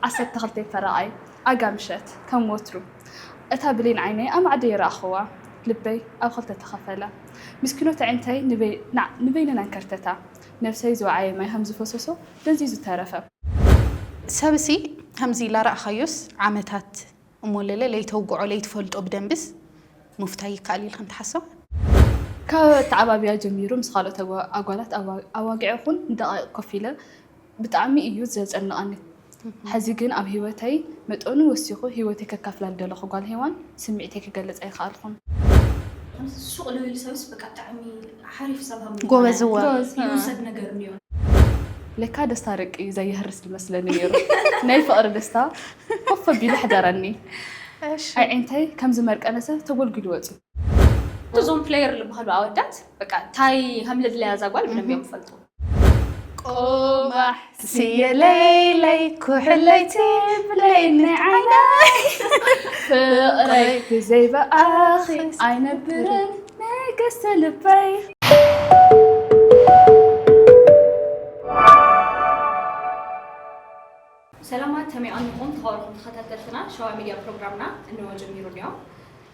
ዓሰርተ ክልተ ፈረቓይ ኣጋ ምሸት ከም ወትሩ እታ ብሌን ዓይነይ ኣማዕደ ይረኣኽዋ። ልበይ ኣብ ክልተ ተኸፈለ። ምስኪኖት ኣዒንተይ ንበይ- ና- ንበይነን ኣንከርተታ። ነብሰይ ዝወዓየ ማይ ከም ዝፈሰሶ ደንዚዙ ተረፈ። ሰብሲ ከምዚ ኢላ ረኣኻዮስ ዓመታት እሞ ለለ ለይተውግዖ ለይትፈልጦ ብደንብስ ምፍታይ ይከኣል ኢልክን ትሓስባ? ካብ ኣተዓባብያ ጀሚሩ ምስ ካልኦት ኣጓ- ኣጓላት ኣዋ- ኣዋጊዐ ኹን ንደቓይቕ ኮፍ ኢለ ብጣዕሚ እዩ ዘጨንቐኒ። ሕዚ ግን ኣብ ህይወተይ መጠኑ ወሲኹ ህይወተይ ከካፍላ ዝደለኹ ጓል ሄዋን ስምዒተይ ክገልጽ ኣይከኣልኩን። ከምዚ ሱቕ ልብል ሰብስ በቃ ብጣዕሚ ሓሪፍ ሰብ ሃምኒ ጎበዝ እወ። ይውሰድ ነገር እኒኦ። ለካ ደስታ ደቂ ዘየህርስ ዝመስለኒ ነይሩ። ናይ ፍቕሪ ደስታ ኮፍ ኣቢሉ ሕደረኒ። ኣዒንተይ ከም ዝመርቀነ ሰብ ተጎልጒሉ ወፂኡ። እዞም ፕሌየር ዝበሃሉ ኣወዳት በቃ እንታይ ከም ልድለያ እዛ ጓል ብደንብ እዮም ዝፈልጡ። ቆማሕ ስየ ለይለይ ኩሕለይቲ ብለይኒ ዓይነይ ፍቕረይ ብዘይ ብኣኺ ኣይነብርን ንግስቲ ልበይ። ሰላማት ከመይ ኣንኹም ተኸበርኩም ተኸታተልትና ሸዋ ሚድያ ፕሮግራምና እንሆ ጀሚሩ እኒኦ።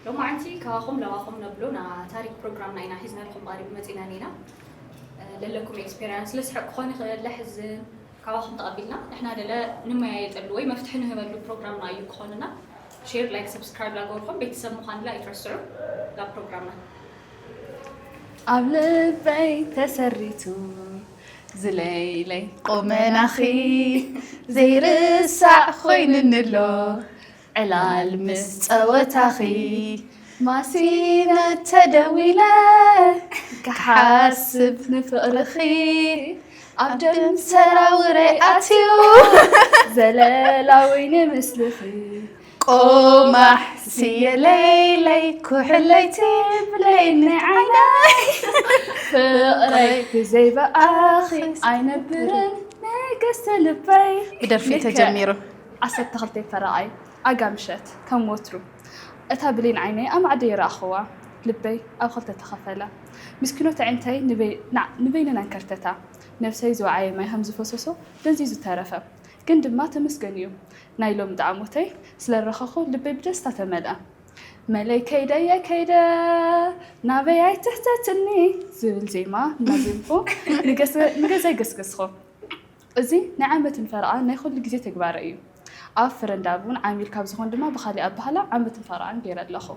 ሎማዓንቲ ካባኹም ለባኹም ነብሎ ና ታሪክ ፕሮግራምና ኢና ሒዝናልኩም ቀሪብ መፂና ኔና። ለለኩም ኤክስፔሪንስ ለስሕቅ ክኾን ይኽእል ለሕዝን ካባኹም ተቐቢልና ንሕና ደለ ንመያየጠሉ ወይ መፍትሒ ንህበሉ ፕሮግራምና እዩ ክኾንና። ሼር ላይክ ሰብስክራይብ ላገበርኩም ቤተሰብ ምዃን ላ ይትረስዑ። ላ ፕሮግራምና ኣብ ልበይ ተሰሪቱ ዝለይለይ ቆመናኺ ዘይርሳዕ ኮይንንሎ ዕላል ምስ ጸወታኺ ማሲነ ተደዊለ ክሓስብ ንፍቕርኺ ኣብ ደም ሰራውረይ ኣትዩ ዘለላዊ ንምስልኺ ቆማሕ ስየ ለይለይ ኩሕለይቲ ብለይኒ ዓይነይ ፍቕረይ ብዘይ ብኣኺ ኣይነብርን ንግስቲ ልበይ ብደርፊ ተጀሚሩ ዓሰርተ ክልተ ፈረቓይ ኣጋ ምሸት ከም ወትሩ እታ ብሌን ዓይነይ ኣማዕደ ይረኣኽዋ። ልበይ ኣብ ክልተ ተኸፈለ። ምስኪኖት ኣዒንተይ ንበይ- ና- ንበይነን ኣንከርተታ። ነብሰይ ዝወዓየ ማይ ከም ዝፈሰሶ ደንዚዙ ተረፈ። ግን ድማ ተመስገን እዩ። ናይ ሎሚ ጣዕሞተይ ስለ ረኸኹ ልበይ ብደስታ ተመልአ። መለይ ከይደ እየ ከይደ ናበይ ኣይትሕተትኒ ዝብል ዜማ እናዜምኩ ንገስ- ንገዛይ ገስገስኹ። እዚ ናይ ዓመትን ፈረቓን ናይ ኩሉ ግዜ ተግባረይ እዩ። ኣብ ፍረ እንዳቡን ዓሚል ካብ ዝኾን ድማ ብኻሊእ ኣበሃላ ዓመትን ፈረቓን ገይረ ኣለኹ።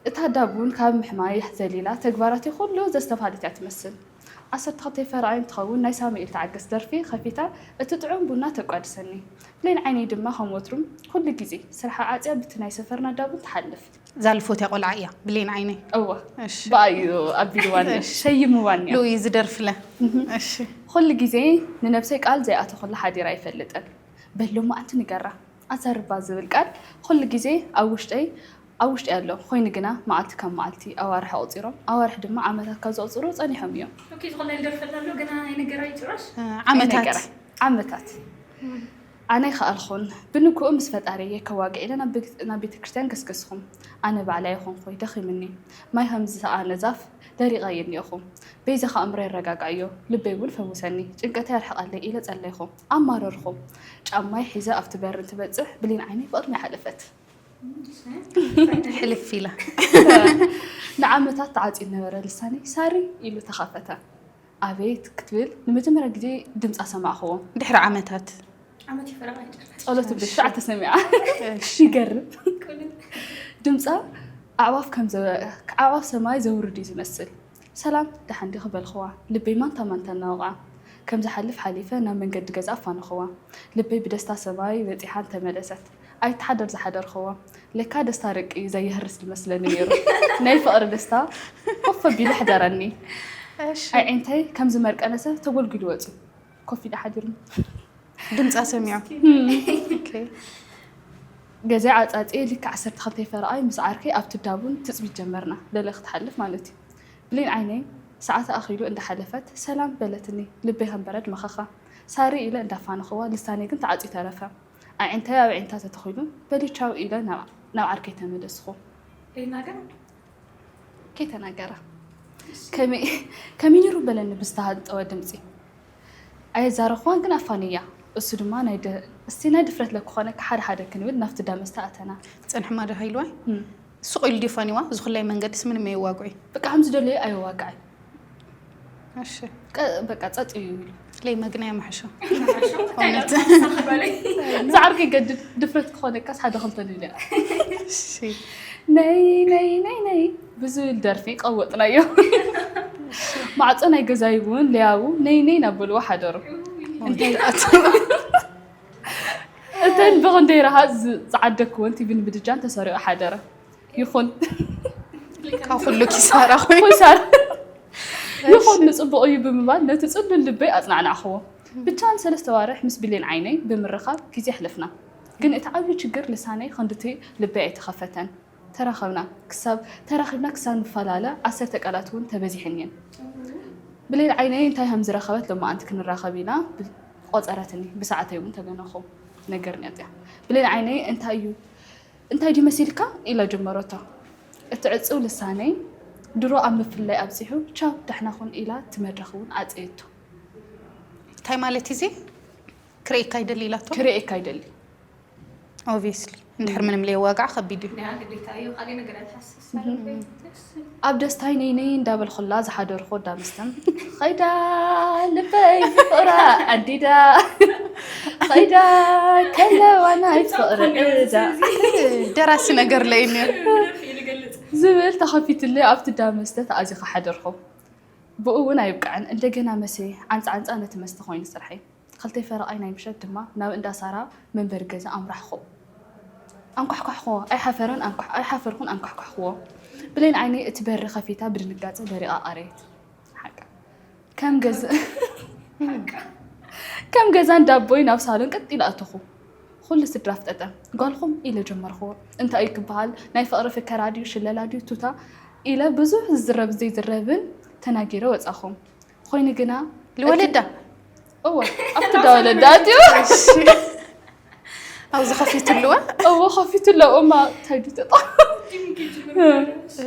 እታ ዳቡን ካብ ምሕማይ ዘሊላ ተግባራተይ ኩሉ ዘስተብሃለት እያ ትመስል። ዓሰርተ ክልተ ፈረቓይ እንትኸውን ናይ ሳሙኤል ተዓገስ ደርፊ ከፊታ እቲ ጥዑም ቡና ተቋድሰኒ። ብሌን ዓይነይ ድማ ከም ወትሩ ኩሉ ግዜ ስርሓ ዓፅያ ብቲ ናይ ሰፈርና ዳቡን ትሓልፍ። ዛልፎት እያ ቆልዓ እያ ብሌን ዓይነይ። እወ እሺ። ብኣዩ ኣቢልዋኒ ሰይምዋኒ እያ። ሉኢ ዝደርፍለ። እሺ። ኩሉ ግዜ ንነብሰይ ቃል ዘይኣተኹላ ሓዲረ ኣይፈልጥን። በል ሎማዓንቲ ንገራ ኣዛርባ ዝብል ቃል ኩሉ ግዜ ኣብ ውሽጠይ ኣብ ውሽጠይ ኣሎ። ኮይኑ ግና መዓልቲ ካብ መዓልቲ ኣዋርሕ ኣቑፂሮም ኣዋርሕ ድማ ዓመታት ካብ ዘቑፅሩ ፀኒሖም እዮም። ኦኬ ዝኾነ ልደርፈላ ኣሎ ገና ኣይነገራይ ጭራሽ። ዓመታት ነገራ ዓመታት ኣነ ይኸኣልኹን ብንግኡ ምስ ፈጣሪየ ከዋግዕ ኢለ ናብ ቤት- ናብ ቤተ ክርስቲያን ገስገስኹም። ኣነ ባዕላ ይኾንኩይ ደኺምኒ ማይ ከም ዝሰኣነ ዛፍ ደሪቐ እየ እኒኦኹ። በይዛኻ ኣእምሮ የረጋግኣዮ ልበይ እውን ፈውሰኒ ጭንቀተይ ኣርሕቐለይ ኢለ ጸለይኹ። ኣማረርኹ። ጫማይ ሒዘ ኣብቲ በር እንትበጽሕ ብሌን ዓይነይ ብቕድመይ ሓለፈት። ሕልፍ ኢላ ንዓመታት ተዓጽዩ ዝነበረ ልሳነይ ሳሪ ኢሉ ተኸፈተ። ኣቤት ክትብል ንመጀመርያ ግዜ ድምጻ ሰማዕኽዎ። ድሕሪ ዓመታት ዓመት ይፈረቕ ኣይጨርስ ጸሎት ብሽዓ ተሰሚዓ ይገርም። ድምጻ ኣዕዋፍ ከም ዘ- ኣዕዋፍ ሰማይ ዘውርድ እዩ ዝመስል። ሰላም ደሓን ዲኺ በልኽዋ። ልበይ ማንታ ማንታ እናወቕዓ ከም ዝሓልፍ ሓሊፈ ናብ መንገዲ ገዛ ኣፋነኽዋ። ልበይ ብደስታ ሰማይ በጺሓ እንተመለሰት ኣይተሓደር ዝሓደርኽዎ። ለካ ደስታ ደቂ ዘየህርስ ዝመስለኒ ነይሩ። ናይ ፍቕሪ ደስታ ኮፍ ኣቢሉ ኣሕደረኒ። ኣዒንተይ ከም ዝመርቀነ ሰብ ተጎልጒሉ ወጺኡ ኮፍ ኢሉ ሓዲሩ። ድምፃ ሰሚዖም ገዛ ዓፃፂ ልክ ዓሰርተ ክልተ ፈረቓይ ምስ ዓርከይ ኣብቲ ዳቡን ትፅቢት ጀመርና ለለ ክትሓልፍ ማለት እዩ ብሌን ዓይነይ ሰዓት ኣኺሉ እንዳሓለፈት ሰላም በለትኒ ልበይ ከም በረድ መኸኻ ሳሪ ኢለ እንዳፋነኽዋ ልሳነይ ግን ተዓፅዩ ተረፈ ኣዒንተይ ኣብ ኣዒንታ ተተኺሉ በሊ ቻው ኢለ ናብ ዓርከይ ተመለስኹ ይናገር ከይተናገረ ከመይ ነይሩ በለኒ ብዝተሃንጠወ ድምፂ ኣየዛረኽዋን ግን ኣፋንያ እሱ ድማ ናይ ደ-፣ እስቲ ናይ ድፍረት ለክኾነካ ሓደ ሓደ ክንብል ናብቲ ዳ መስተ ኣተና። ጽንሕማ ዶ ሃይልዋይ? እሱ ቆይሉ ድዩ ፈኒዋ? ዝኹላይ መንገድስ ምንም የዋግዒ። በቃ ከም ዝደለዩ ኣይዋግዕን። እሺ። ቀ-፣ በቃ ጸጥ እዩ ኢሉ። ለይ መግናያ መሕሾ። ዛዕር ከይገድድ ድፍረት ክኾነካስ ሓደ ክልተ ንብል እያ። እሺ። ነይ ነይ ነይ ነይ ብዝብል ደርፊ ቀወጥናዮ። ማዕጾ ናይ ገዛይ እውን ለያቡ ነይ ነይ እናበልዎ ሓደሩ። እንታይ ኣት-፣ እተን ብኽንደይ ረሃ ዝ-፣ ዝዓደግክወን ቲቪን ምድጃን ተሰሪቑ ሓደረ። ይኹን ካብ ኩሉ ኪሳራ ኮይኑ ኮይሳር ይኹን ንጽቡቕ እዩ ብምባል ነቲ ጽሉል ልበይ ኣጽናዕናዕኽዎ። ብቻ ንሰለስተ ዋርሕ ምስ ብሌን ዓይነይ ብምርኻብ ግዜ ኣሕለፍና። ግን እቲ ዓብዪ ችግር ልሳነይ ክንድቲ ልበይ ኣይተኸፈተን። ተራኸብና ክሳብ ተራኺብና ክሳብ ንፈላለ ዓሰርተ ቃላት እውን ተበዚሐን እየን። ብሌን ዓይነይ እንታይ ከም ዝረኸበት ሎማዓንቲ ክንራኸብ ኢላ ብ-፣ ቆጸረትኒ። ብሰዓተይ እውን ተገነኹ። ነገርኒ ኣጽያ። ብሌን ዓይነይ እንታይ እዩ እንታይ ድዩ መሲልካ? ኢላ ጀመረቶ። እቲ ዕጽው ልሳነይ ድሮ ኣብ ምፍልላይ ኣብጺሑ ቻው ደሕና ኹን ኢላ እቲ መድረኽ እውን ኣጸየቶ። እንታይ ማለት እዚ? ክርእየካ ይደሊ ኢላቶ። ክርእየካ ይደሊ። Obviously እንድሕር ምንም ለየዋጋዕ ከቢድ እዩ። ያ ግዴታ እዩ። ካልእ ነገር ኣይትሓስብ። ኣብ ደስታይ ነይ ነይ እንዳበልኩላ ዝሓደርኩ ወዳ መስተም ኸይዳ ልበይ ፍቕራ ኣንዲዳ ኸይዳ ከለዋ ናይ ፍቕሪ ዕዳ ደራሲ ነገር ለይኒ ዝብል ተኸፊትለይ ኣብቲ ዳ መስተ ተኣዚኸ ሓደርኩ። ብኡ እውን ኣይብቅዕን እንደገና መሰየ ዓንፃ ዓንፃ ነቲ መስተ ኮይኑ ስርሐይ። ክልተ ፈረቓይ ናይ ምሸት ድማ ናብ እንዳ ሳራ መንበሪ ገዛ ኣምራሕኹ። ኣንኳሕኳሕኹዎ፣ ኣይሓፈረን ኣንኳሕ-፣ ኣይሓፈርኩን ኣንኳሕኳሕኹዎ። ብሌን ዓይነይ እቲ በሪ ከፊታ ብድንጋጸ ደሪቓ ቀረየት። ሓቃ። ከም ገዛ፣ ከም ገዛ እንዳ ኣቦይ ናብ ሳሎን ቀጥ ኢለ ኣተኹ። ኩሉ ስድራ ኣፍጠጠ። ጓልኹም ኢለ ጀመርኹዎ። እንታይ እዩ ክበሃል? ናይ ፍቕሪ ፍከራ ድዩ ሽለላ ድዩ ቱታ? ኢለ ብዙሕ ዝዝረብ ዘይዝረብን ተናጊረ ወጻኹ። ኾይኑ ግና ልወለዳ እወ ኣብቲ ዳ ወለዳ ኣትዩ ኣብዚ ከፊትልዋ እወ ከፊቱ ኣለዎ እማ እንታይ ድዩ ተጣ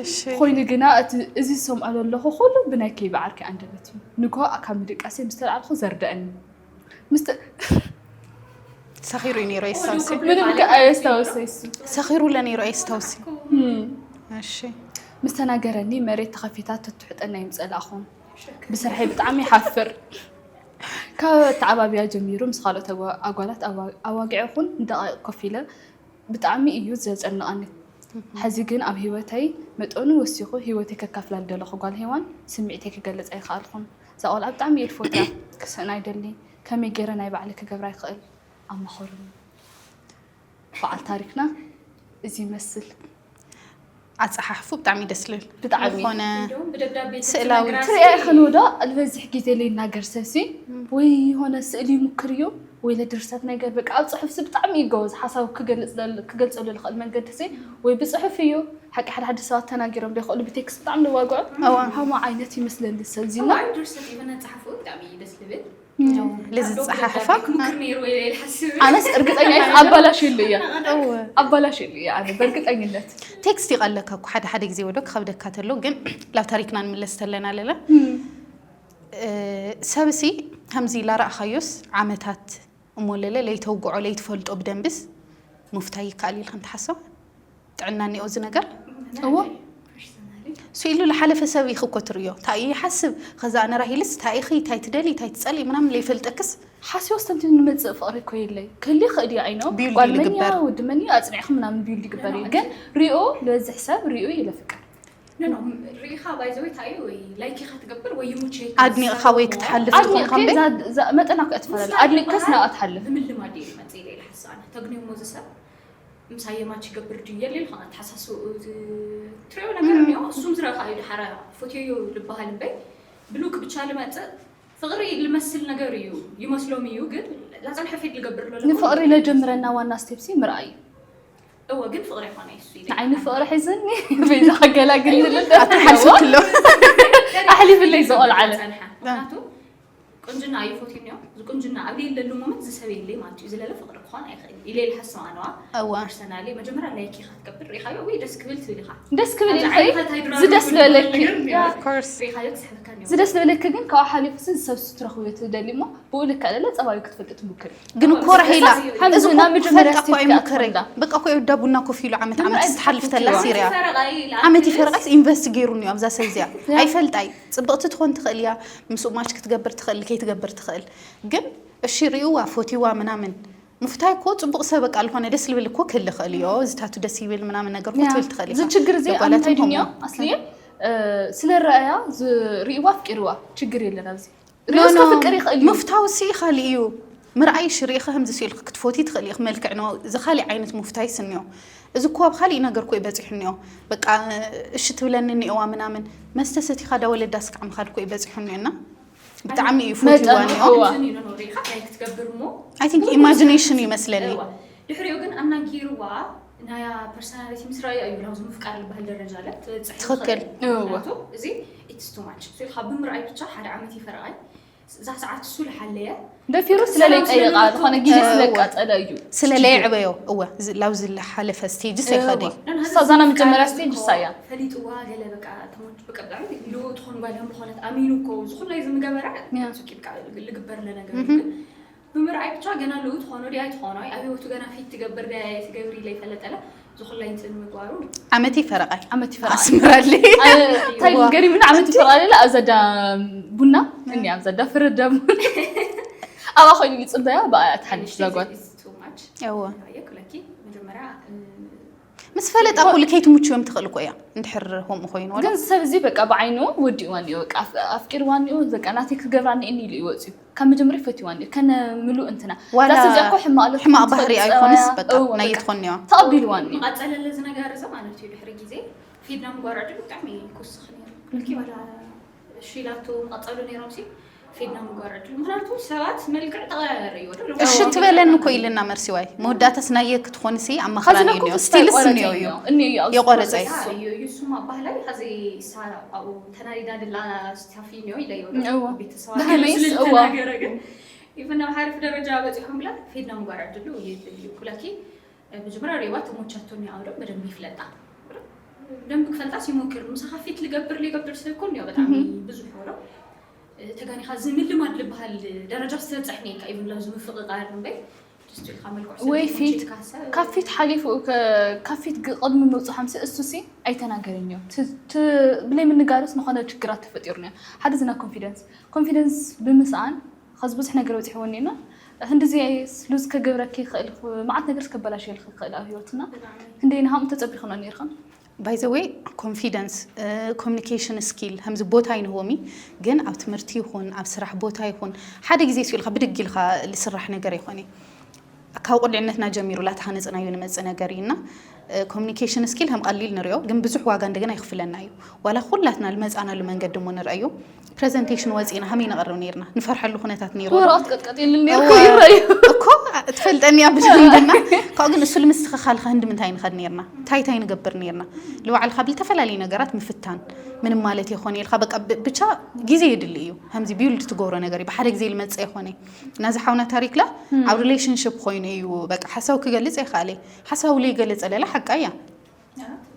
እሺ ኾይኑ ግና እቲ እዚ ዝሰምዖ ዘለኹ ኩሉ ብናይ ከይቢ ዓርኪ ኣንደበት እዩ። ንግሆ ካብ ምድቃሰይ ምስ ተልዓልኩ ዘርደአኒ። ምስ ተ-፣ ሰኺሩ እዩ ነይሩ የስታውሲ ምንም ከ ኣየስታወሰይ እሱ። ሰኺሩ ለነይሩ ኣየስታውሲ እሺ ምስ ተናገረኒ መሬት ተኸፊታ ተትሕጠና ይምጸላኹን። ብስርሐይ ብጣዕሚ ይሓፍር። ካብ ኣተዓባብያ ጀሚሩ ምስ ካልኦት ኣጓ-፣ ኣጓላት ኣዋ-፣ ኣዋጊዐ ኹን ንደቓይቕ ኮፍ ኢለ ብጣዕሚ እዩ ዘጨንቐኒ። ሕዚ ግን ኣብ ህይወተይ መጠኑ ወሲኹ ህይወተይ ከካፍላ ዝደለኹ ጓል ሄዋን ስምዒተይ ክገልጽ ኣይከኣልኩን። እዛ ቆልዓ ብጣዕሚ እየ ዝፈትያ። ክስእና ይደሊ። ከመይ ገይረ ናይ ባዕለይ ክገብራ ይኽእል? ኣማኸሩኒ። በዓል ታሪክና እዚ ይመስል። ኣፀሓሕፉ ብጣዕሚ ደስ ልብል ብጣዕሚ። ዝኾነ እንደውም ብደብዳቤ ስእላዊ ትነግራ ትሪኣ ይኽእል ወዳ ልበዝሕ ግዜ ለይናገር ሰብሲ ወይ የሆነ ስእሊ ይሙክር እዩ ወይ ለድርሰት ነገር በቃ ኣብ ፅሑፍሲ ብጣዕሚ እዩ ጎበዝ ሓሳቡ ክገልፅ ለል-፣ ክገልፀሉ ልኽእል መንገዲ ሲ ወይ ብፅሑፍ እዩ ሓቂ ሓደ ሓደ ሰባት ተናጊሮም ዘይኽእሉ ብቴክስት ብጣዕሚ ለዋግዑ እዋ። ሃሞ ዓይነት ይመስለኒ ሰብዚና ሰብዚና ድርሰት ይበና ፀሓፉ ብጣዕሚ እዩ ደስ ልብል ልዝፀሓሕፋ ክሙክር ነይሩ ወይ ኢለ ሓስብ ኣነስ እርግጠኛ እየ ኣባላሽሉ እያ ኣባላሽሉ እያ ኣነ በእርግጠኝነት ቴክስት ይቐለካ እኮ ሓደ ሓደ ግዜ ወዶ ክኸብደካ ተሎ ግን ላብ ታሪክና ንምለስ ተለና ኣለና ሰብሲ ከምዚ ላረእኻዮስ ዓመታት እሞ ለለ ለይተውግዖ ለይትፈልጦ ብደንብስ ምፍታይ ይከኣል ኢልክን ትሓስባ ጥዕና እኒኦ እዚ ነገር እዎ ስኢሉ ዝሓለፈ ሰብ ኢኺ እኮ ትርእዮ እንታይ እዩ ይሓስብ ከዛ ኣነ ራሂልስ እንታይ ኢኺ እንታይ ትደሊ እንታይ ትፀሊ ምናምን ለይፈልጠክስ ሓስዮ ስተንትን ንመፅእ ፍቕሪ እኮ የለይ ክሊ ክእዲ ዓይኖ ቢውልድ ጓል መን ይግበር። እያ ወዲ መን እዩ ኣጽኒዕኹም ምናምን ቢውልድ ይግበር እዩ ግን ሪኦ ዝበዝሕ ሰብ ሪኦ እዩ ለፍቅር ሪኢኻ ባይዘወይ እንታይ እዩ ወይ ላይክ ኢኻ ትገብር ወይ ይሙቼ ኣድኒቕኻ ወይ ክትሓልፍ ኣድኒቕ ትኾንካ እምበር መጠና ክእትፈላለ ኣድኒቕከስ ናብኣ ትሓልፍ ብምልማድ እየ መፅእ ኢለ ይሓስብ ኣነ ተግንዮሞ እዚ ሰብ ምሳየ ማች ይገብር ድዩ የለ ኢልካ ኣተሓሳስብኡ ትሪኦ ነገር እኒኦ እሱም ዝረእኻ እዩ ድሓራ ፎትዮ እዩ ልበሃል እምበይ ብሉክ ብቻ ልመፅእ ፍቕሪ ልመስል ነገር እዩ ይመስሎም እዩ ግን ላፀንሐ ፌድ ልገብር ኣሎ ንፍቕሪ ለጀምረና ዋና ስቴፕሲ ምርኣይ እዩ እወ ግን ፍቕሪ ይኾነ እሱ ኢለ ንዓይኒ ፍቕሪ ሒዝኒ ቤዛ ከገላግል ኣተሓልፍክሎ ኣሕሊፍለይ ዝቆልዓለ ፀንሐ ምክንያቱ ቁንጅና እዩ ፎቲን እዮ። እዚ ቁንጅና ኣብ የለሉ ሞመንት ዝሰብ የለይ ማለት እዩ። ዝለለ ፍቕሪ ክኾን ኣይኽእል ኢለ ኢለ ሓስብ ኣነዋ። እዋ ፐርሰናሊ መጀመሪያ ላይክ ኢኻ ትገብር፣ ሪኻዮ ወይ ደስ ክብል ትብል ኢኻ። ደስ ክብል ኣብዚ ኢልኺ ዓይነታት ሃይድራ ዝደስ ዝበለኪ ነገር Of course ሪኻዮ ክስሕበካ እኒኦ። ዝደስ ዝበለኪ ግን ካብ ሓሊፉ ሲ ሰብ ስትረኽብዮ ትደሊ እሞ ብኡ ልክዕ ለለ ፀባዩ ክትፈልጢ ትምክር እዩ። ግን እኮ ራሄላ ሓምዚ እዚ ናብ እኮ መጀመርያ ክፈልጣ እኮ ስቴፕ ኣይምክርን ክትወስዳ። በቃ እኮ የወዳ ቡና ኮፍ ኢሉ ዓመት ዓመት ምርኣይ ዝትሓልፍ ተላ ትፈትዋ። ሲርያ ፈረቓ ኢላ ዓመት ኣትሊስት ይፈረቃስ ኢንቨስት ገይሩ እኒኦ ኣብዛ ሰብ እዚኣ ኣይፈልጣይ ጽብቕቲ ትኾን ትኽእል እያ ምስኡ ማች ክትገብር ትኽእል ከይትገብር ትኽእል ግን እሺ ሪእዋ ፎቲዋ ምናምን ምፍታይ እኮ ጽቡቕ ሰብ በቃ ዝኾነ ደስ ልብል እኮ ክህል ይኽእል እዮ እዚ ታቱ ደስ ይብል ምናምን ነገር እኮ ያ፣ ትብል ትኽእል እዚ ኢኻ ችግር እዚ ኣብ የጓላትን ምንታይ ድንዮ ከምኡ። ኣስልየ ስለ ረኣያ ዝርእይዋ ኣፍቂርዋ ችግር የለን ኣብዚ No, ርእዮ እስከ no. ፍቅር ይኽእል እዩ ምፍታው ሲ ይኽእል እዩ ምርኣይሽ ርኢኻ ከምዚ ስኢልክ ክትፎቲ ትኽእል ኢኽ መልክዕ ኖ እዚ ካሊእ ዓይነት ምፍታይ ስኒዮ እዚ እኮ ኣብ ካሊእ ነገር ኮ ይበፂሑ እኒኦ በቃ እሺ ትብለኒ እኒኦዋ ምናምን መስተ ሰቲኻ ዳወለዳ ስካዕ ምኻድ ኮ ይበፂሑ እኒኦና ብጣዕሚ እዩ ፎቲዋ መጠን እኒኦ እዋ። ኖ ሪኢኻ ናይ ክትገብር እሞ I think imagination እዩ መስለኒ እዋ። ድሕሪኡ ግን ኣናጊርዋ ናያ ፐርሶናሊቲ ምስ ረኣያ እዩ ናብዚ ምፍቃር ዝበሃል ደረጃ ለ ትበፅሕ ትኽክል። ትኽእል። እዋ። ምክንያቱ እዚ ኢትስ ቱ ማች ካብ ብምርኣይ ብቻ ሓደ ዓመት ይፈረቓይ እዛ ሰዓት እሱ ልሓለየ ደፊሩ ስለለይጠየቃ ዝኾነ ግዜ ስለቃፀለ እዩ ስለ ለይዕበዮ እወ እዚ- ላብዚ ዝሓለፈ ስቴጅስ ኣይኸደ እዩ እሳ ዛና መጀመርያ ስቴጅ እሳ እያ ፈሊጥዋ ገለ በቃ ተሞች በቃ ብጣዕሚ ልውጥ ትኾን ጓል ከም ዝኾነት ኣሚኑ እኮ ዝኹላይ ዝምገበራ ያ። ሱቂ በቃ ልግበር ለነገር ግን ብምርኣይ ብቻ ገና ልውጥ ትኾኖ ድያ ትኾኖ ኣብ ህይወቱ ገና ፊት ትገብር ድያ ትገብር ኢለ ይፈለጠለ ዝኹላይ እንትን ምግባሩ ዓመት ይፈረቓይ ዓመት ይፈረቓ ኣስምራለይ እንታይ ገሪምና ዓመት ይፈረቓ ሌላ ኣብዛ ዳ ቡና እኒ ኣብዛ ዳ ፍረዳ ቡና ኣብኣ ኮይኑ ይፅበያ ብኣያ ትሓልፍ ዛጓል It's too much እወ ይኩለኪ መጀመርያ ምስ ፈለጣ ኩሉ ከይትምችዮም ትኽእል እኮ እያ እንድሕር ከምኡ ኮይኑ ወላ ግን ሰብ እዚ በቃ ብዓይኑ ወዲእዋ እኒኦ በቃ ኣፍ- ኣፍቂርዋ እኒኦ በቃ ናተይ ክገብራ እኒአኒ ኢሉ ይወፅዩ ካብ መጀመርያ ፈትዋ እኒኦ ከነ ምሉእ እንትና ዋላ እዛ ሰብ እዚኣ እኮ ሕማቕ ኣሎ ሕማቕ ትፈልጥ ባህሪ ፀባያ- ኣይኮነስ በቃ እዎ፣ ናይ በቃ ትኾንዮ ተቐቢልዋ እኒኦ መቐፀለለ እዚ ነገር እዚ ማለት እዩ ድሕሪ ግዜ ፊድና ምጓር ዕድሉ ብጣዕሚ ይኩስኽ ነይሩ ክልኪ ዋላ እሺ ኢላቶ መቐፀሉ ነይሮም ሲ ፊድና ምጓር ዕድሉ ምክንያቱ ሰባት መልክዕ ተቐያየረ እዩ ወደ እሺ ትበለኒ እኮ ኢልና መርሲዋይ መወዳእታስ ናየ ክትኾን ሲ ኣማኽራኒ ኻዚ እዩ ነኩ ስቲልስ ቆረፀ እኒኦ እዩ እኒኦ እዩ የቆረፀ እዩ እዩ እሱማ ባህላይ ሐዚ ይሳ ኣብኡ ተናዲዳ ድላ ስታፊ እኒኦ ኢለ ይወደ እዎ። ቤተሰባ ብኸመይስ? እዋ። ነገረ ግን ኢቨን ናብ ሓሪፍ ደረጃ በፂሖም ብላ ፌድና ምጓር ዕድሉ ይብል እዩ ኩላኪ መጀመርያ ሬዋ ተሞቻቶ እኒኦ ዶ በደንብ ይፍለጣ ደንብ ክፈልጣስ ይሞክር ምሳኻ ፊት ልገብር ልገብር ሰብ ኮን እኒኦ በጣም ብዙሕ ወሎ ተጋኒኻ እዚ ምልማድ ልበሃል ደረጃ ዝተበፅሕ ነካ ኢቨን ለዚ ምፍቕቃር እምበይ ስትልካ መልክዕ ሰብ ወይ ይኹን ፊት ችካ ሰብ ካብ ፊት ሓሊፉ ከ- ካብ ፊት ግ- ቅድሚ ምብፅሖም ሲ እሱ ሲ ኣይተናገረን እዮም ት- ት- ብለይ ምንጋርስ ዝኾነ ችግራት ተፈጢሩ እዮም ሓደ ዝና ኮንፊደንስ ኮንፊደንስ ብምስኣን ኸዚ ብዙሕ ነገር በፂሕዎ እኒና ህንድዚ ሉዝ ከገብረኪ ይኽእል ማዓት ነገር ከበላሽየልኪ ይኽእል ኣብ ህይወትና ህንደይ ንሃምኡ ተፀቢኽኖ ነርኽን by the way ኮንፊደንስ ኮሚኒኬሽን ስኪል ከምዚ ቦታ ይንህቦሚ ግን ኣብ ትምህርቲ ይኹን ኣብ ስራሕ ቦታ ይኹን ሓደ ግዜ ስኢልካ ብድግ ኢልካ ዝስራሕ ነገር ይኾነ ካብ ቁልዕነትና ጀሚሩ ላተሃነፅናዮ ንመፅእ ነገር እዩ እና ኮሚኒኬሽን ስኪል ከም ቀሊል ንሪኦ ግን ብዙሕ ዋጋ እንደገና ይኽፍለና እዩ ዋላ ኩላትና ልመፃናሉ መንገዲ እሞ ንርአዮ ፕሬዘንቴሽን ወፂእና ከመይ ነቕርብ ነርና ንፈርሐሉ ኩነታት ነይሩ ወረቐት ቀጥቀጥ የለን ነርኩ ይረዩ እኮ ትፈልጠኒ እያ ብልምድና ካብኡ ግን እሱ ንምስትኽኻል ከ ህንዲ ምንታይ ንኸድ ነርና እንታይ እንታይ ንገብር ነርና ንባዕልካ ብልተፈላለዩ ነገራት ምፍታን ምንም ማለት ይኾነ ኢልካ በቃ ብ- ብቻ ግዜ የድሊ እዩ ከምዚ ቢውልድ ትገብሮ ነገር እዩ ብሓደ ግዜ ልመፀ ይኾነ ናዚ ሓውና ታሪክላ ኣብ ሪሌሽንሽፕ ኮይኑ እዩ በቃ ሓሳቡ ክገልፅ ይኽኣለ ሓሳቡ ለይገለፀ ለላ ሓቃ እያ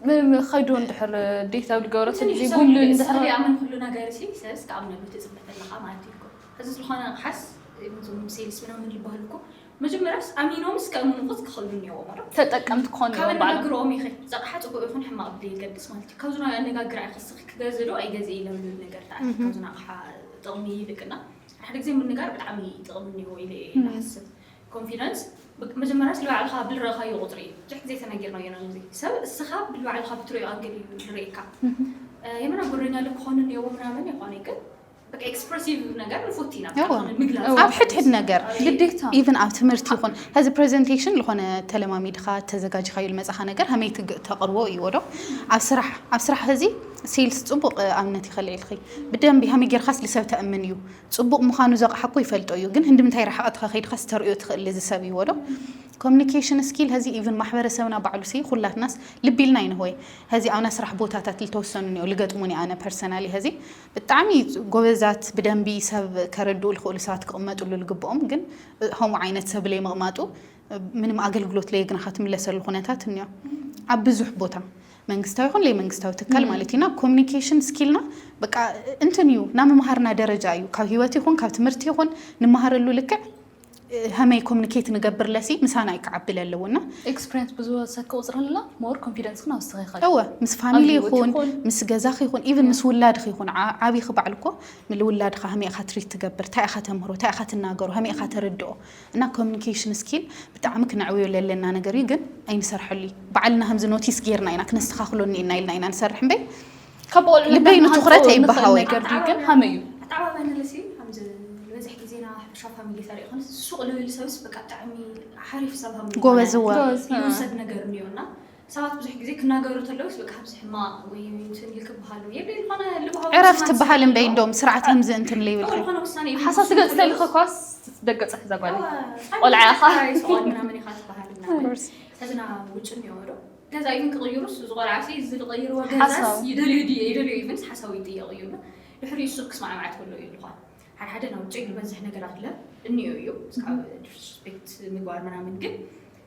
ምን ምን ኸይዱ እንድሕር ዴት ኣብ ዝገበረት ትንሽ ጊዜ ሰብ ጉል ሰብ እንድሕር ይኣምን ኩሉ ነገር ሲ ሰብስ ክኣምነሉ ትፅበተለኻ ማለት እዩ እኮ። እዚ ዝኾነ ኣቕሓስ እዞም ሴልስ ምናምን ዝበሃሉ እኮ መጀመርያስ ኣሚኖምስ ከእምኑኹስ ክኽእሉ እኒኦዎም ዶ ተጠቀምቲ ክኾኑ ካብ እዮም ባዕሎም ኣነጋግሮኦም ይኸ ዘቕሓ ፅቡቅ ይኹን ሕማቅ ብዘየገድስ ማለት እዩ ካብዚ ናይ ኣነጋግር ኣይኸስኺ ክገዝ ዶ ኣይገዝ ኢለ ዝብል ነገር ተኣቲ ካብዚ ኣቕሓ ጥቕሚ ይልቅና ሓደ ግዜ ምንጋር ብጣዕሚ ጥቕሚ እኒኦ ኢለ እየ ዝሓስብ ኮንፊደንስ መጀመርያ ስለ ባዕልካ ብልረእኻዮ ቁፅሪ እዩ ብዙሕ ግዜ ተነጊርናዮ ኢና ነዚ ሰብ እስኻ ብልባዕልካ ብትሪኦ ኣንግል እዩ ዝርእየካ የመና ጎረኛ ዶ ክኾኑ እኒኦዎ ምናምን ይኾነ ግን በቃ ኤክስፕረሲቭ ነገር ንፎቲ ኢና እዋ። ብጣዕሚ ምግላፅ ኣብ ሕድሕድ ነገር ግዴታ ኢቨን ኣብ ትምህርቲ ይኹን ሀዚ ፕሬዘንቴሽን ዝኾነ ተለማሚድኻ ተዘጋጅኻዮ ልመፅኻ ነገር ከመይ ትግ- ተቕርቦ እዩ ወዶ ኣብ ስራሕ ኣብ ስራሕ ህዚ ሴልስ ጽቡቕ ኣብነት ይኸልዕልኺ። ብደንቢ ሃመይ ጌርካስ ልሰብ ተእምን እዩ። ጽቡቕ ምዃኑ ዘቕሓ እኮ ይፈልጦ እዩ፣ ግን ህንዲ ምንታይ ርሓቐት ከኸይድካስ ተርእዮ ትኽእል እዚ ሰብ ይዎ ዶ? ኮሚኒኬሽን ስኪል ሀዚ ኢቭን ማሕበረሰብና ባዕሉ ሲ ኩላትናስ ልብ ኢልና ይንህወይ። ሀዚ ኣብና ስራሕ ቦታታት ልተወሰኑ እኒኦ ልገጥሙኒ ኣነ ፐርሰናሊ ሀዚ ብጣዕሚ ጎበዛት ብደንቢ ሰብ ከረድኡ ልኽእሉ ሰባት ክቕመጥሉ ልግብኦም፣ ግን ከምኡ ዓይነት ሰብ ለይ ምቕማጡ ምንም ኣገልግሎት ለየግናኻ ትምለሰሉ ኩነታት እኒኦ ኣብ ብዙሕ ቦታ መንግስታዊ ይኹን ለይመንግስታዊ ትካል ማለት ኢና። ኮሚኒኬሽን ስኪልና በቃ እንትን እዩ ናምምሃርና ደረጃ እዩ። ካብ ህይወት ይኹን ካብ ትምህርቲ ይኹን ንምሃረሉ ልክዕ ሀመይ ኮሚኒኬት ንገብር ለሲ ምሳና ይከዓብል ኣለውና። ኤክስፒሪንስ ብዝወሰድክ ቁፅሪ ላ ሞር ኮንፊደንስ ክን ኣውስኽ ይኽእል እወ ምስ ፋሚሊ ኣብ ህይወት ይኹን ይኹን። ምስ ገዛኽ ይኹን ኢቨን ምስ ውላድኽ ይኹን ዓ- ዓብይኽ ባዕሉ እኮ ንልውላድኻ ሀመይ ኢኻ ትሪት ትገብር እንታይ ኢኻ ተምህሮ እንታይ ኢኻ ትናገሮ ሀመይ ኢኻ ተረድኦ እና ኮሚኒኬሽን ስኪል ብጣዕሚ ክነዕብዮ ለለና ነገር እዩ ግን ኣይንሰርሐሉ እዩ። ባዕልና ከምዚ ኖቲስ ጌርና ኢና ክነስተኻኽሎ እኒኤና ኢልና ኢና ንሰርሕ እምበይ ካብ ቆልዑ ልበይ ንሓንቶ ንትኹረት ንኽእል ኣይበሃወይ። ነገር ድዩ ግን ሃመይ እዩ ኣተዓባባይ ንልሲ ከምዚ ዝበዝሕ ግዜና ሓበሻ ፋሚሊ ተሪእ ኾነ ሱቕ ልብል ሰብስ በቃ ብጣዕሚ ሓሪፍ ሰብ ሃምኒ ጎበዝ እወ። ጎበዝ፣ እ። ይውሰድ ነገር እኒኦ እና ሰባት ብዙሕ ግዜ ክናገሩ ተለውስ በቃ ከምዚ ሕማቕ ወይ እንትን ኢል ክበሃሉ የብለይ ዝኾነ ልብሃዊ ዕረፍ ስማት ትበሃል እምበይ ዝብል እንደውም ስርዓት ከምዚ እንትን ለይብል ዝኾነ ውሳኔ ሓሳብ ትገልፅ ተለይኮ ኳስ ደገ ፅሕ ዘጓል ቆልዓ ኢኻ። ይስቆል ምናምን ኢኻ ትበሃል ምናምን ከዝና ውጭ እኒኦ ዶ ገዛ ኢቭን ክቕይሩስ ዝቆልዓ ሲ ዝልቀይርዎ ገዛስ ሓሳብ። ይደልዩ ድየ ይደልዩ ኢቭንስ ሓሳቡ ይጥየቕ እዩ እና ድሕሪ እሱ ክስማዕማዕ ትብሎ እዩ ልኳ ሓደ ሓደ ናብ ውጭ ዝበዝሕ ነገር ኣለ እኒኦ እዩ ስካብ ዲስሪስፔክት ምግባር ምናምን ግን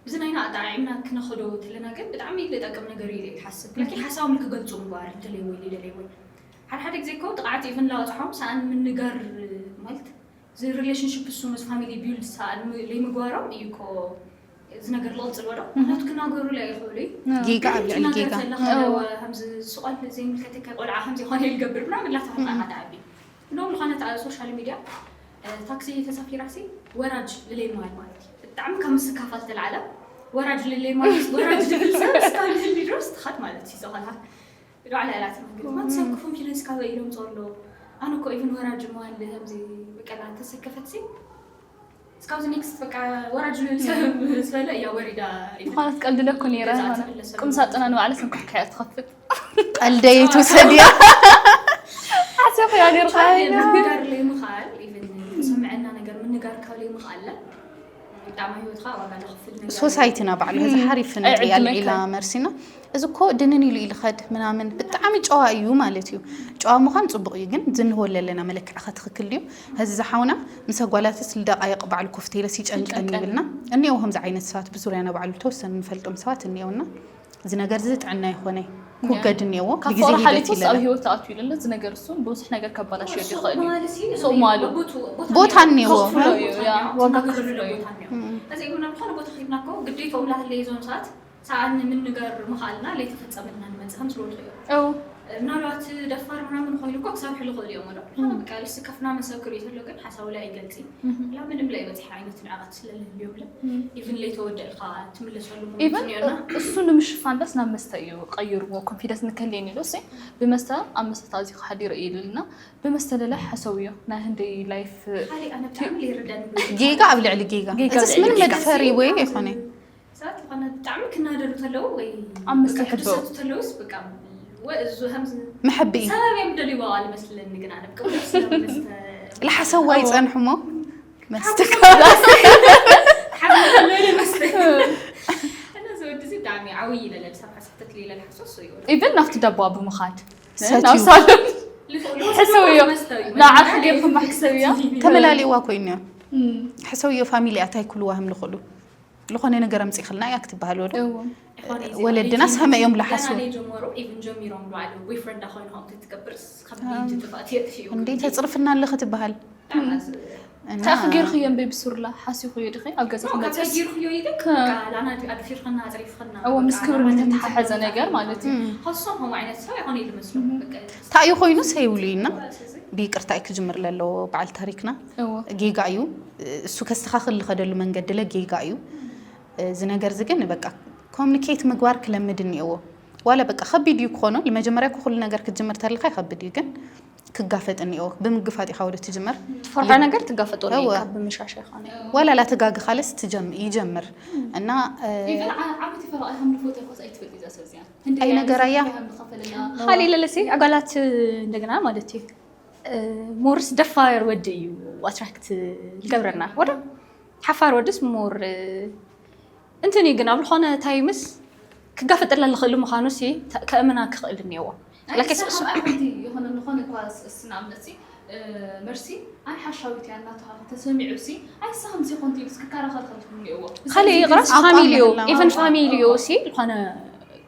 እዚ ናይና ኣጠዓዒምና ክነኸዶ ተለና ግን ብጣዕሚ ዝጠቅም ነገር እዩ ኢለ ይሓስብ ክለኪ ሓሳቦም ክገልፁ ምግባር እንተለይ ወይ ሊደለይ ወይ ሓደ ሓደ ግዜ እኮ ጥቕዓት ኢቭን ላወፅሖም ሰኣን ምንጋር ማለት እዚ ሪሌሽንሽፕ እሱ ምስ ፋሚሊ ቢልድ ሰኣን ለይምግባሮም እዩ እኮ እዚ ነገር ልቕፅል ወዶ ምክንያቱ ክናገሩ ላይ ይኽእሉ እዩ ጌጋ ኣብ ልዕሊ ጌጋ ከምዚ ስቆል ዘይምልከተካ ቆልዓ ከምዚ ኾነ ይገብር ምናምን ላተፈጣና ተዓቢ እንደውም ዝኾነ ሶሻል ሚድያ ታክሲ ተሳፊራ ሲ ወራጅ ልለይ ማለት ማለት እዩ ብጣዕሚ ካብ ምስካፋል ተላዓለ ወራጅ ልለይ ማለት ወራጅ ድብል ሰብ እስካብ ልህሊ ድረስ ትኻድ ማለት እዩ ዝኾና ዱዓ ልዕላት መንገድ ማት ሰብ ኮንፊደንስ ካበ ኢሎም ዘሎ ኣነ እኮ ኢቭን ወራጅ መዋል ከምዚ በቀላ ተሰከፈት ሲ እስካብዚ ኔክስት በቃ ወራጅ ልብል ሰብ ዝበለ እያ ወሪዳ ዝኾነት ቀልዲ ለኩ ነይረ ቁም ሳጥና ንባዕለ ሰንኩሕካያ ትኸፍት ቀልደይ ትውሰድ እያ ሓሲኹ ያ ነርካ ምንጋር ለይምኽኣል ኢቨን ዝስምዐና ነገር ምንጋር ካብ ለይምኽኣለ ብጣዕሚ ህይወትካ ዋጋ ለኽፍል ነገር ሶሳይቲና ባዕሉ ሕዚ ሓሪፍ ነጥሪ ኣይዕድመካን። ኣልዒላ መርሲና እዚ እኮ ድንን ኢሉ ኢልኸድ ምናምን ብጣዕሚ ጨዋ እዩ ማለት እዩ ጨዋ ምዃን ፅቡቕ እዩ ግን ዝንህወ ለለና መለክዕኸ ትኽክል ድዩ ህዚ ዝሓውና ምስ ኣጓላትስ ልደቃየቕ ባዕሉ ኮፍቴለስ ይጨንቀን ይጨንቀን። ይብልና እኒአው ከምዚ ዓይነት ሰባት ብዙርያና ባዕሉ ተወሰኑ ንፈልጦም ሰባት እኒአውና እዚ ነገር እዚ ጥዕና ይኾነ ክውገድ እኒአዎ ካብ ብግዜ ፍቕሪ ሂደት ሓሊፉስ ኣብ ይለለ ህይወት ተኣትዩ ይለለ እዚ ነገር እሱን ብዙሕ ነገር ከባላሽ ይኽእል እዩ ማለት እዩ ሱቕ ማሉ ቦታ ቦታ እኒአዎ ከፍሎ እዩ ያ ዋጋ ከፍሎ እዩ እዚ ይብና ዝኾነ ቦታ ሂድና እኮ ግዴታ ምላትለ እዞም ሰባት ሰኣን ምንጋር ምኽኣልና ለይተፈፀመልና ንመፅእ ከም ስለ ትኽእሉ እው ምናልባት ደፋር ምናምን ኮይኑ እኮ ክሰርሑ ዝኽእሉ እዮም ዶ ዝኾነ በቃ ልስከፍና መሰብ ክርኢ ተሎ ግን ሓሳቡ ላይ ኣይገልፅ ላ ምንም ላይ በፅሒ ዓይነት ንዕቐት ስለልህልዮም ለ ኢቭን ለይተወደእልካ ትምለሰሉ ኢቨን እሱ ንምሽፋን ደስ ናብ መስተ እዩ ቀይርዎ ኮንፊደንስ ንከልየን ኢሉ ሲ ብመስተ ኣብ መስተ ኣዚ ክሓዲረ እዩ ኢሉልና ብመስተ ለለ ሓሰውዮ ናይ ህንደይ ላይፍ ካሊእ ኣነ ብጣዕሚ ለይርዳኒ ጌጋ ኣብ ልዕሊ ጌጋ ጌጋ እዚስ ኣብ ልዕሊ ምንም ጌጋ። መድፈሪ ወይ ኣይኮነ ሰባት ዝኾነ ብጣዕሚ ክናደዱ ተለዉ ወይ ኣብ መስተ በቃ ይሕበው። ክድሰቱ ተለውስ በቃ ወይ እዚ ከምዚ መሐቢ እዩ ሰበብ እዮም ደልይዎ ኣልመስለኒ ግን ኣነ ብቅቡል ስለምስተ ልሓሰዋ ይፀንሑ ሞ መስተ ሓብለ መስተ እና እዚ ወዲ እዚ ብጣዕሚ ዓብይ ይለለ ሰብ ሓሳብ ተትልይለ ልሓሶ እሱ እዩ ኢቨን ናብቲ ደባ ብምኻድ ሰትዩ። ናብ ሳሎን ሕሰውዮ ንዓኺ ጌርኩም ሕሰውዮ ተመላሊዋ ኮይኖ ሕሰውዮ ፋሚሊ ኣታይ ክልዋ ህም ልኽእሉ ዝኾነ ነገር ኣምፂኽልና እያ ክትበሃል ወዶ ወለድና ሰመ እዮም ለሓስቡ ጀመሩ ኢቭን ጀሚሮም ባዕሉ ቦይፍረንድ ኮይንኩም ትትገብርስ ካብ ትጥፋእት የጥፊኡ እንዴ ተፅርፍና ኣለኸ ትበሃል እና ታኺ ጌርክዮ እምበይ ብሱርላ ሓሲኹዮ ድኺ ኣብ ገዛ ክመፅስ ጌርክዮ ኢለ ኣድፊርክና ኣፅሪፍክና እዎ ምስ ክብሪ ዝተተሓሓዘ ነገር ማለት እዩ ከሶም ከምኡ ዓይነት ሰብ ይኾነ ይመስሉ እንታይ እዩ ኮይኑ ሰይብሉ ኢና ብይቅርታ እዩ ክጅምር ለለዎ በዓል ታሪክና እዎ ጌጋ እዩ እሱ ከስተኻኽል ዝኸደሉ መንገዲ ለ ጌጋ እዩ እዚ ነገር እዚ ግን በቃ ኮሚኒኬት ምግባር ክለምድ እኒኦዎ ዋላ በቃ ከቢድ እዩ ክኾኖ ንመጀመርያ ኩሉ ነገር ክትጅምር ተልካ ይከብድ እዩ ግን ክጋፈጥ እኒኦ ብምግፋጥ ኢኻ ወደ ትጅመር ትፈርሖ ነገር ትጋፈጦ እወ። ካብ ብምሻሻ ይኾነ ዋላ ላተጋግኻለስ ትጀም- ይጀምር እና እ፣ ኢቨን ዓ- ዓብዪ ፈረቓ ከም ንፎቶ ኮስ ኣይትፈልጥ እዛ ሰብ እዚኣ። ህንዲ ኣይነገራያ። ከም ንኸፈለና ሓሊ ለለሲ ኣጓላት እንደገና ማለት እዩ ሞርስ ደፋር ወዲ እዩ ኣትራክት ዝገብረና ወደ ሓፋር ወድስ ሞር እንትን እዩ ግን ኣብ ዝኾነ ታይምስ ክጋፈጠላ ዝኽእል ምዃኑ ሲ ከእምና ክኽእል እኒአዎ ላይክ እሱ ሓንቲ የሆነ ዝኾነ እኳ ንኣብነት ሲ መርሲ ኣይ ሓሻዊት እያ እናተባሃለ ተሰሚዑ ሲ ኣይ ንሳ ከምዚ ኮንቲ ኢሉ ክከራኸር ከልክሉ እኒአዎ ካልእ ይቕረስ ኣቋም ፋሚሊዮ የብላን። ኢቨን ፋሚሊዮ ሲ ዝኾነ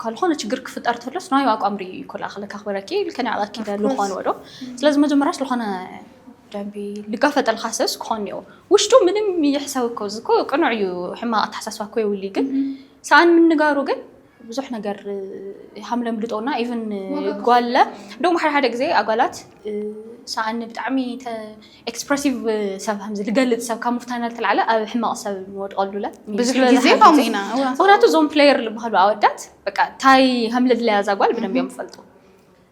ካልኾነ ችግር ክፍጠር ተሎስ ናዩ ኣቋም ርኢ ይኮላ ክልካ ክበረኪ ልከነ ኣባኪ ዝኾነ ወዶ ስለዚ መጀመሪያ ስለኾነ ደንቢ ልጋፈጠልካ ሰብስ ክኾን እኒኦ ውሽጡ ምንም ይሕሰብ እኮ እዚ እኮ ቅኑዕ እዩ ሕማቕ ኣተሓሳስባ እኮ የብሉ ግን ሰኣን ምንጋሩ ግን ብዙሕ ነገር ሃምለ ምልጦና ኢቨን ጓለ እንደውም ሓደ ሓደ ግዜ ኣጓላት ሰኣን ብጣዕሚ ኤክስፕረሲቭ ሰብ ከምዚ ልገልፅ ሰብ ካብ ምፍታና ልተልዓለ ኣብ ሕማቕ ሰብ ንወድቀሉለ ብዙሕ ግዜ ከምኡ ኢና እዋ። ምክንያቱ እዞም ፕሌየር ዝበሃሉ ኣወዳት በቃ ታይ ከም ልድለያ እዛ ጓል ብደንብ እዮም ዝፈልጡ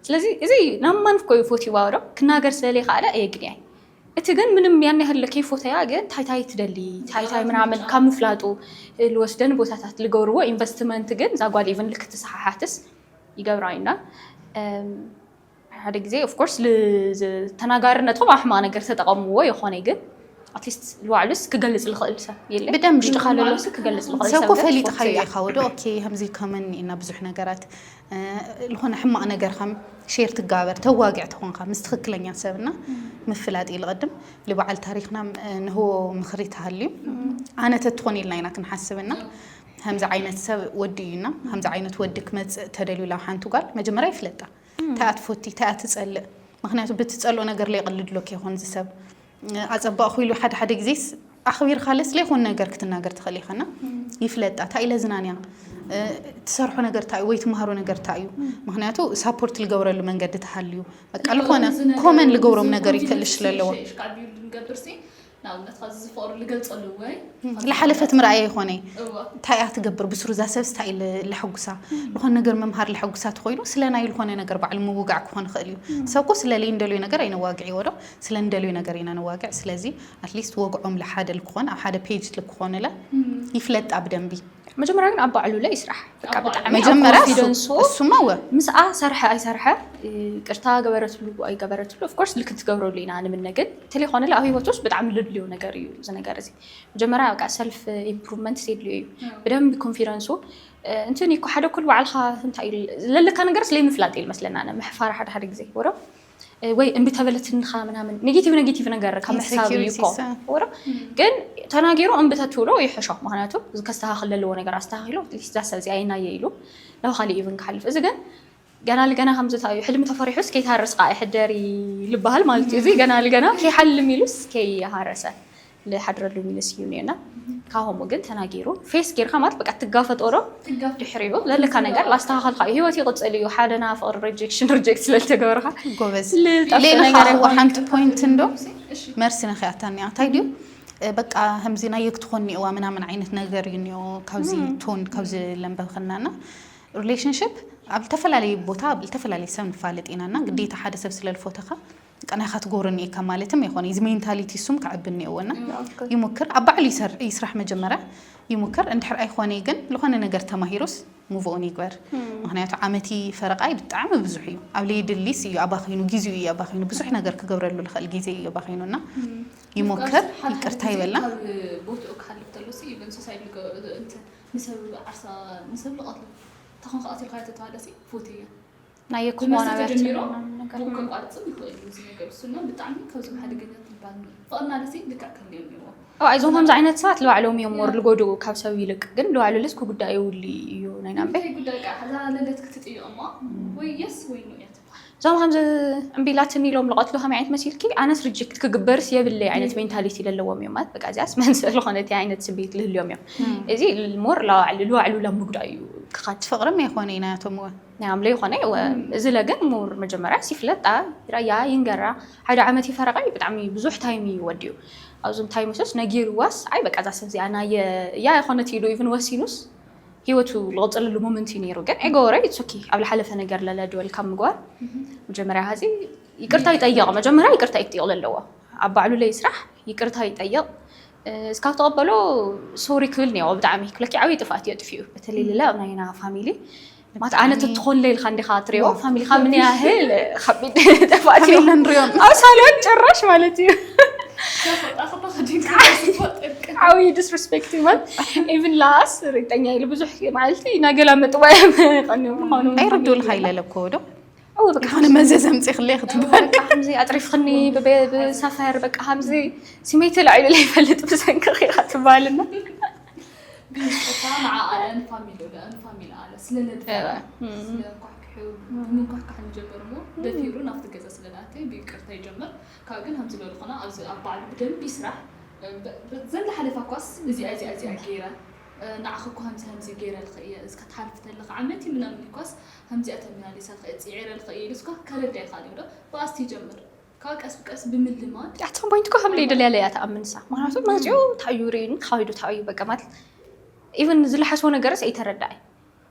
ስለዚ እዚ ናብ ማን ኮ ይፎት ይዋወዶ ክናገር ስለለ ይኸኣለ እየ ግንያይ እቲ ግን ምንም ያን ያህል ከይፎተያ ግን ታይታይ ትደሊ ታይታይ ምናምን ካብ ምፍላጡ ልወስደን ቦታታት ልገብርዎ ኢንቨስትመንት ግን እዛ ጓል ኢቨን ልክትሰሓሓትስ ይገብራ ኢና ሓደ ግዜ ኦፍኮርስ ተናጋርነቶም ኣሕማቕ ነገር ተጠቐምዎ የኾነ ግን ኣትሊስት ልባዕሉስ ክገልፅ ልኽእል ሰብ የለ ብደንቢ። ውሽጥኻ ለሎስ ክገልፅ ልኽእል ሰብ ሰብ እኮ ግን ፈሊጥካ ትፈቱ እያ። ኢኻ ወደ ኦኬ ከምዚ ከመን ኢና ብዙሕ ነገራት ዝኾነ ሕማቕ ነገር ከም ሼር ትጋበር ተዋግዕ ተኾንካ ምስ ትኽክለኛ ሰብና ምፍላጥ እዩ ልቐድም ልበዓል ታሪኽና ንህቦ ምኽሪ ተሃልዩ ኣነ ተትኾን ኢልና ኢና ክንሓስብና ከምዚ ዓይነት ሰብ ወዲ እዩና ከምዚ ዓይነት ወዲ ክመፅእ ተደልዩ ላ ሓንቲ ጓል መጀመርያ ይፍለጣ እንታይ ትፈቲ እንታይ ትፀልእ ምክንያቱ ብትፀልኦ ነገር ለይቀልድሎክ ይኾን ዝሰብ ኣፀባቕ ኮይሉ ሓደ ሓደ ግዜስ ኣኽቢርካለስ ለይኮን ነገር ክትናገር ትኽእል ኢኸና ይፍለጣ እንታይ ኢለ ዝናንያ ትሰርሖ ነገር እንታይ ወይ ትመሃሮ ነገር እንታይ እዩ ምክንያቱ ሳፖርት ልገብረሉ መንገዲ ተሃልዩ በቃ ልኾነ ኮመን ልገብሮም ነገር ይክእልሽ ለለዎ ንገብርሲ ንኣብነት ካብ ዝፈሩ ልገልፀሉ ወይ ለሓለፈት ምርኣየ ይኾነ እዋ እንታይ እያ ትገብር ብስሩ እዛ ሰብስ እንታይ ኢለ ለሐጉሳ ዝኾነ ነገር መምሃር ለሐጉሳ ተኾይኑ ስለ ናይ ዝኾነ ነገር ባዕሉ ምውጋዕ ክኾን ይኽእል እዩ ሰብ እኮ ስለ ለይንደልዮ ነገር ኣይነዋግዕ ይወዶ ስለ እንደልዮ ነገር ኢና ነዋግዕ ስለዚ ኣትሊስት ወግዖም ለሓደ ልክኾን ኣብ ሓደ ፔጅ ልክኾን ለ ይፍለጣ ብደንቢ መጀመርያ ግን ኣብ ባዕሉ ለ ይስራሕ በቃ ብጣዕሚ መጀመርያ ኮንፊደንሱ እሱማ ወ ምስኣ ሰርሐ ኣይሰርሐ ቅርታ ገበረትሉ ኣይገበረትሉ ኦፍኮርስ ልክት ትገብረሉ ኢና ንምነ ግን ተለይኮነ ኣብ ህይወት ውስጥ ብጣዕሚ ልድልዮ ነገር እዩ እዚ ነገር እዚ መጀመርያ በቃ ሰልፍ ኢምፕሩቭመንት የድልዮ እዩ ብደንብ ኮንፊደንሱ እንትን እኮ ሓደ ኩል ባዕልካ እንታይ ለለካ ነገር ስለይ ምፍላጥ እዩ መስለና ምሕፋር ሓደ ሓደ ግዜ ወረ ወይ እምቢ ተበለትንኻ ምናምን ኔጌቲቭ ኔጌቲቭ ነገር ካብ ምሕሳብ እዩ እኮ Insecurities፣ አ። ወረ ግን ተናጊሩ እምቢ ተትብሎ ይሕሾ ምክንያቱ ከስተካክል ለለዎ ነገር ኣስተካኪሎ ዛሰብ እዚኣ ይናየ ኢሉ ናብ ካሊእ ኢቭን ክሓልፍ እዚ ግን ገና ልገና ከምዚ እዩ ሕልሚ ተፈሪሑስ ከይትሃርስ ከዓ ይሕደር ልበሃል ማለት እዩ እዚ ገና ልገና ከይሓልም ኢሉስ ከይሃረሰ ልሓድረሉ ሚንስ እዩ ኒና ካብሆሙ ግን ተናጊሩ ፌስ ጌርካ ማለት በቃ ትጋፈጦ ዶ ድሕሪኡ ለለካ ነገር ላስተካከልካ እዩ ህይወት ይቅፅል እዩ ሓደና ፍቅሪ ሪጀክሽን ሪጀክት ስለልተገበርካ ጎበዝ ልጠፍእ ሌላ ነገር ከዓ ኣይኮነን። ሓንቲ ፖይንት እንዶ መርሲ ነኺኣታኒ እንታይ ድዩ በቃ ከምዚ ናይ የክትኾን ኒዋ ምናምን ዓይነት ነገር እዩ ኒኦ ካብዚ ቶን ካብዚ ለንበብክናና ሪሌሽንሽፕ ኣብ ዝተፈላለዩ ቦታ ኣብ ዝተፈላለዩ ሰብ ንፋለጥ ኢና እና ግዴታ ሓደ ሰብ ስለልፎተኻ በቃ ናይካ ትጎርኒ እካ ማለትም ይኮነ እዚ ሜንታሊቲ እሱም ክዕብ እኒኦወና ይሞክር ኣብ ባዕሉ ይሰር- ይስራሕ መጀመርያ ይሞክር እንድሕር ኣይኮነ ግን ልኾነ ነገር ተማሂሩስ ሙቭኦን ይግበር ምክንያቱ ዓመቲ ፈረቃይ ብጣዕሚ ብዙሕ እዩ ኣብ ለይድሊስ እዩ ኣባኺኑ ግዜኡ እዩ ኣባኺኑ ብዙሕ ነገር ክገብረሉ ልኽእል ግዜ እዩ ኣባኺኑ እና ይሞክር ይቅርታ ይበላ ቦትኡ ክሓልፍ ተሎ ንሰብ ዓርሳ ንሰብ ልቐትሉ ተኾን ከኣትልካ ተተባለሲ ፎት እያ ናይ ብመስተ የክሞና ተጀሚሮ ነገር ቡክ ከቋርፅም ይኽእል እዩ እዚ ነገር እሱና ብጣዕሚ ካብዞም ሓደገኛ ትባል ፍቕርና ደሲ ልክዕ ከልዮ ኣለዎ እዞም ከምዚ ዓይነት ሰባት ልባዕሎም እዮም ሞር ልጎድኡ ካብ ሰብ ይልቅ ግን ልባዕሉ ልስ ክጉዳእ የውሉ እዩ ናይ ናምበ እንታይ ጉዳይ ቃ እዛ ለለት ክትጥይቕ እሞ ወይ የስ ወይ ኖ እያ ትባል እዞም ከምዚ እምቢላትን ኢሎም ልቐትሉ ከመይ ዓይነት መሲልኪ ኣነስ ሪጀክት ክግበርስ የብለይ ዓይነት ሜንታሊቲ ለለዎም እዮም ማለት በቃ እዚኣስ መንስእ ዝኾነት ዓይነት ስምዒት ልህልዮም እዮም እዚ ሞር ልባዕሉ ላምጉዳእ እዩ ክኻድ ፍቕርም የኾነ ኢና ያቶም እውን ናይ ኣምለ ይኾነ እዚ ለግን ሙር መጀመርያ ሲፍለጣ ይረያ ይንገራ ሓደ ዓመት ይፈረቃ ብጣዕሚ ብዙሕ ታይም እዩ ወዲኡ ኣብዞም ታይምሶስ ነጊርዋስ ኣይ በቃ እዛ ሰብ እዚኣ ናየ እያ ይኾነት ኢሉ ኢቭን ወሲኑስ ህይወቱ ልቕፅልሉ ሞመንት እዩ ነይሩ ግን ኣይገበረ ሶኪ ኣብ ዝሓለፈ ነገር ለለ ድወል ካብ ምግባር መጀመርያ ሀዚ ይቅርታ ይጠየቕ መጀመርያ ይቅርታ ይጥየቕ ለለዎ ኣብ ባዕሉ ለይ ስራሕ ይቅርታ ይጠየቕ እስካብ ተቐበሎ ሶሪ ክብል እኒኦ። ብጣዕሚ ክለኪ ዓብዪ ጥፍኣት እዩ ኣጥፊኡ፣ በተለይ ሌላ ኣብ ናይና ፋሚሊ ማለት ኣነ ተትኾን ኢልካ እንዲኻ ትሪኦ ፋሚሊኻ ምን ያህል ከቢድ ጥፍኣት እዩ። ከቢድ ንሪኦ። ኣብ ሳሎን ጭራሽ ማለት እዩ። ዓብዪ ዲስሪስፔክት ማለት ኢቭን ላስ ርግጠኛ ኢሉ ብዙሕ ማለት እናገላመጥዋ እዮም ቀኒዮም ምዃኑ ኣይርዱልካ ኢለለ እኮ ዶ እው በቃ ዝኾነ መዘዝ ኣምፂኽለይ ክትበሃል በቃ ከምዚ ኣጥሪፍክኒ ብቤ- ብሰፈር በቃ ከምዚ ስሜት ላዒሉ ለይፈልጥ ብሰንክኺ ኢኻ ትበሃልና ግን ንዓኣ ንፋሚሊ ንፋሚሊ ኣለ ስለ ነድፈራ ስለ ኳሕክሑ ምንኳሕካሕ ንጀመር እሞ ደፊሩ ናብቲ ገዛ ስለ ንኣተይ ብይቅርታ ይጀምር ካብ ግን ከምዚ በሉ ኮና ኣብዚ ኣብ ባዕሉ ብደንብ ይስራሕ ዘላ ሓለፋ ኳስ እዚኣ እዚኣ እዚኣ ገይረ ንዓኺ እኮ ከምዚ ከምዚ ገይረ ልኽእየ እዚ ከተሓልፊ ተለኻ ዓመት ምናምን ኳስ ከምዚኣ ተመላሊሳ ልኽእየ ፅዒረ ልኽእየ ኢሉ እስኳ ከረዳ ይኽእል እዩ ዶ ብኣስቲ ይጀምር ካብ ቀስ ብቀስ ብምልማድ ኣቲ ፖይንት እኮ ከም ለይደልያ ለያ ተኣምንሳ ምክንያቱ መፅኡ ታዩ ሪኒ ተኻይዱ ታዩ በቃ ማለት ኢቨን ዝለሓስዎ ነገርስ ኣይተረዳኣይ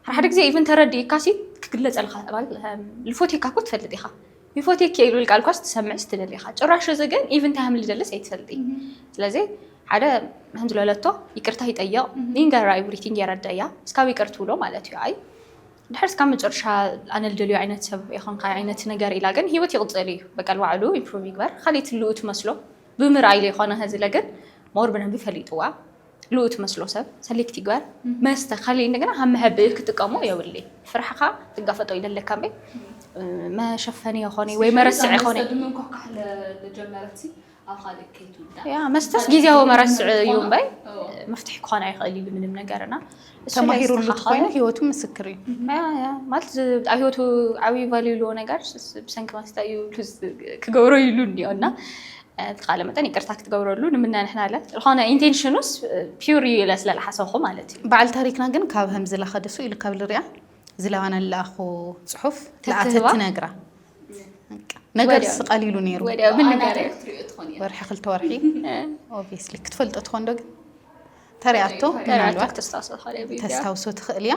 ሓደ ሓደ ግዜ ኢቨን ተረዲእካ ሲ ክግለፀልካ ልፎቴካ እኮ ትፈልጥ ኢኻ ይፎቴክ የኢሉ ቃል ኳስ ትሰምዕስ ትደሊ ኢኻ ጭራሽ እዚ ግን ኢቨን እንታይ ከም ልደልስ ኣይትፈልጥ ስለዚ ሓደ ከም ዝለለቶ ይቅርታ ይጠየቕ ይንገራ ኤቭሪቲንግ የረደያ እስካብ ይቅር ትብሎ ማለት እዩ ኣይ ድሕር እስካብ መጨረሻ ኣነ ልደልዩ ዓይነት ሰብ ይኾንካ ዓይነት ነገር ኢላ ግን ህይወት ይቕፅል እዩ በቃ ባዕሉ ኢምፕሩቭ ይግበር ካሊእ ትልኡ ትመስሎ ብምርኣይ ኢለ ይኾነ ህዝለ ግን ሞር ብደንቢ ፈሊጥዋ ልኡ ትመስሎ ሰብ ሰሌክት ይግበር መስተ ካሊእ እንደገና ካብ መሐብእ ክጥቀሞ የብለይ ፍርሕኻ ትጋፈጦ ኢለለካ እምበይ መሸፈኒ ይኾነ ወይ መረስዕ ይኾነ ድምንኳ ካሕለ ለጀመረት ኣብ ካልእ ከይትውዳ ያ መስተስ ግዜያዊ መረስዕ እዩ እምበይ መፍትሒ ክኾን ኣይኽእል እዩ ምንም ነገርና ተማሂሩሉ ተኾይኑ ህይወቱ ምስክር እዩ ማለት ኣብ ህይወቱ ዓብዪ ቫልዩ ልዎ ነገር ብሰንኪ መስተ እዩ ክገብሮ ኢሉ እኒኦ እና ብተኻለ መጠን ይቅርታ ክትገብረሉ ንምና ንሕና ኣለ ዝኾነ ኢንቴንሽኑስ ፒውር እዩ ኢለ ስለልሓሰብኩ ማለት እዩ በዓል ታሪክና ግን ካብ ህምዝላ ከደሱ ኢሉ ካብ ልሪኣ ዝለዋና ለኣኹ ፅሑፍ ለኣተት ትነግራ ነገርስ ቀሊሉ ነይሩ ወዲያ ምን ነገር ወርሒ ክልተ ወርሒ ኦብቪየስሊ ክትፈልጦ ትኾን ዶ ግን ተሪኣቶ ምናልባት ተስታውሶ ትኽእል እያ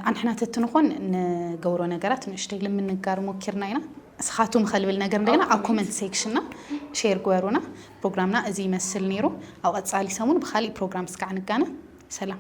ኣንሕና ተትንኾን ንገብሮ ነገራት ንእሽተይ ልምንጋር ሞኪርና ኢና ንስኻቱም ከልብል ነገር እንደገና ኣብ ኮመንት ሴክሽንና ሼር ግበሩና ፕሮግራምና እዚ ይመስል ነይሩ ኣብ ቀፃሊ ሰሙን ብካሊእ ፕሮግራም እስካዕ ንጋነ ሰላም